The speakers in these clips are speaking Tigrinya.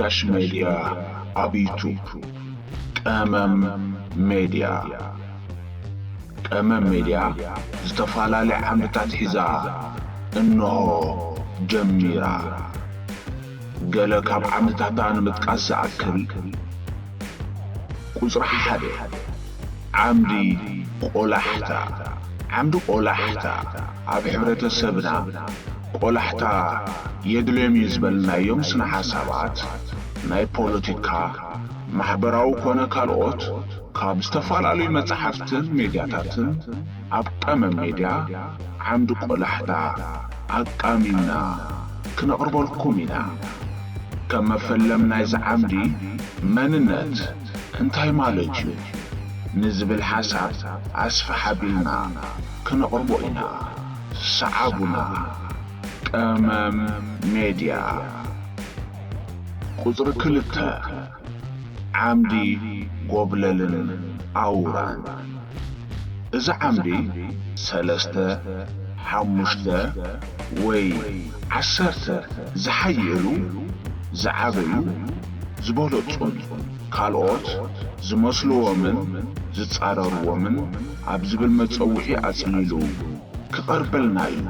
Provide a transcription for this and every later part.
ሓዳሽ ሜድያ ኣብ ዩቱብ። ቀመም ሜድያ። ቀመም ሜድያ ዝተፈላለየ ዓምድታት ሒዛ እንሆ ጀሚራ። ገለ ካብ ዓምድታታ ንምጥቃስ ዝኣክል፣ ቁጽሪ ሓደ፣ ዓምዲ ቆላሕታ። ዓምዲ ቆላሕታ ኣብ ሕብረተሰብና ቆላሕታ የድልዮም እዩ ዝበልናዮም ስነ ሓሳባት፣ ናይ ፖለቲካ፣ ማሕበራዊ ኮነ ካልኦት፣ ካብ ዝተፈላለዩ መጻሕፍትን ሜድያታትን ኣብ ቀመም ሜድያ ዓምዲ ቆላሕታ ኣቃሚምና ክነቕርበልኩም ኢና። ከም መፈለም ናይዚ ዓምዲ፣ መንነት እንታይ ማለት እዩ ንዝብል ሓሳብ ኣስፍሕ ኣቢልና ክነቕርቦ ኢና። ሰዓቡና። ቀመም ሜድያ። ቁጽሪ ክልተ፣ ዓምዲ ጎብለልን ኣውራን። እዚ ዓምዲ ሰለስተ፣ ሓሙሽተ ወይ ዓሰርተ ዝሓየሉ፣ ዝዓበዩ፣ ዝበለጹን ካልኦት ዝመስልዎምን ዝጻረርዎምን ኣብ ዝብል መጸውዒ ኣጽሊሉ ክቐርበልና እዩ።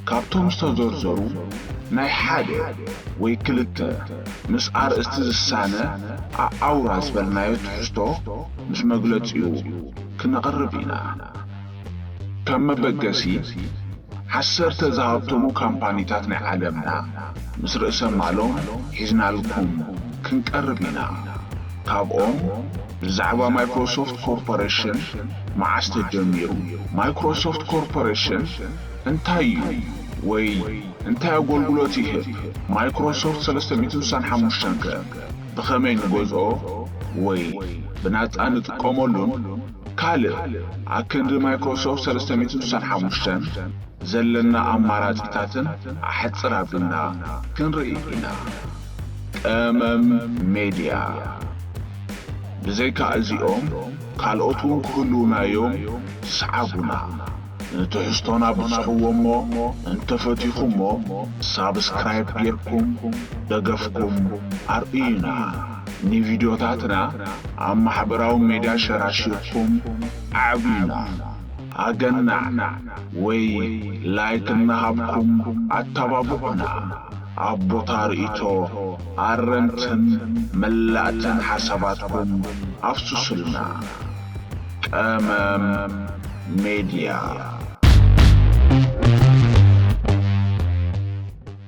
ካብቶም ዝተዘርዘሩ ናይ ሓደ ወይ ክልተ ምስ ኣርእስቲ ዝሳነ ኣኣውራ ዝበልናዮ ትሕዝቶ ምስ መግለጺኡ ክነቕርብ ኢና። ከም መበገሲ፣ ዓሰርተ ዝሃብተሙ ካምፓኒታት ናይ ዓለምና ምስ ርእሰ ማሎም ሒዝናልኩም ክንቀርብ ኢና። ካብኦም ብዛዕባ ማይክሮሶፍት ኮርፖሬሽን መዓስ ተጀሚሩ፣ ማይክሮሶፍት ኮርፖሬሽን እንታይ እዩ ወይ እንታይ ኣገልግሎት ይህብ፣ ማይክሮሶፍት ሰለስተ ሚእትን ስሳን ሓሙሽተን ከ ብኸመይ ንገዝኦ ወይ ብናጻ ንጥቀመሉን ካልእ ኣክንዲ ማይክሮሶፍት ሰለስተ ሚእትን ስሳን ሓሙሽተን ዘለና ኣማራጺታትን ኣሕጽር ኣቢልና ክንርኢ ኢና። ቀመም ሜድያ። ብዘይካ እዚኦም ካልኦት እውን ክህልዉና እዮም፣ ሰዓቡና። ንትሕዝቶና ብጽሕዎ እሞ እንተፈቲኹሞ ሳብስክራይብ ጌርኩም ደገፍኩም ኣርእዩና። ንቪድዮታትና ኣብ ማሕበራዊ ሜድያ ሸራሺርኩም ኣዕብዩና። ኣገናዕ ወይ ላይክ እናሃብኩም ኣተባብዑና። ኣብ ቦታ ርእይቶ ኣረምትን መላእትን ሓሳባትኩም ኣፍስሱልና። ቀመም ሜድያ።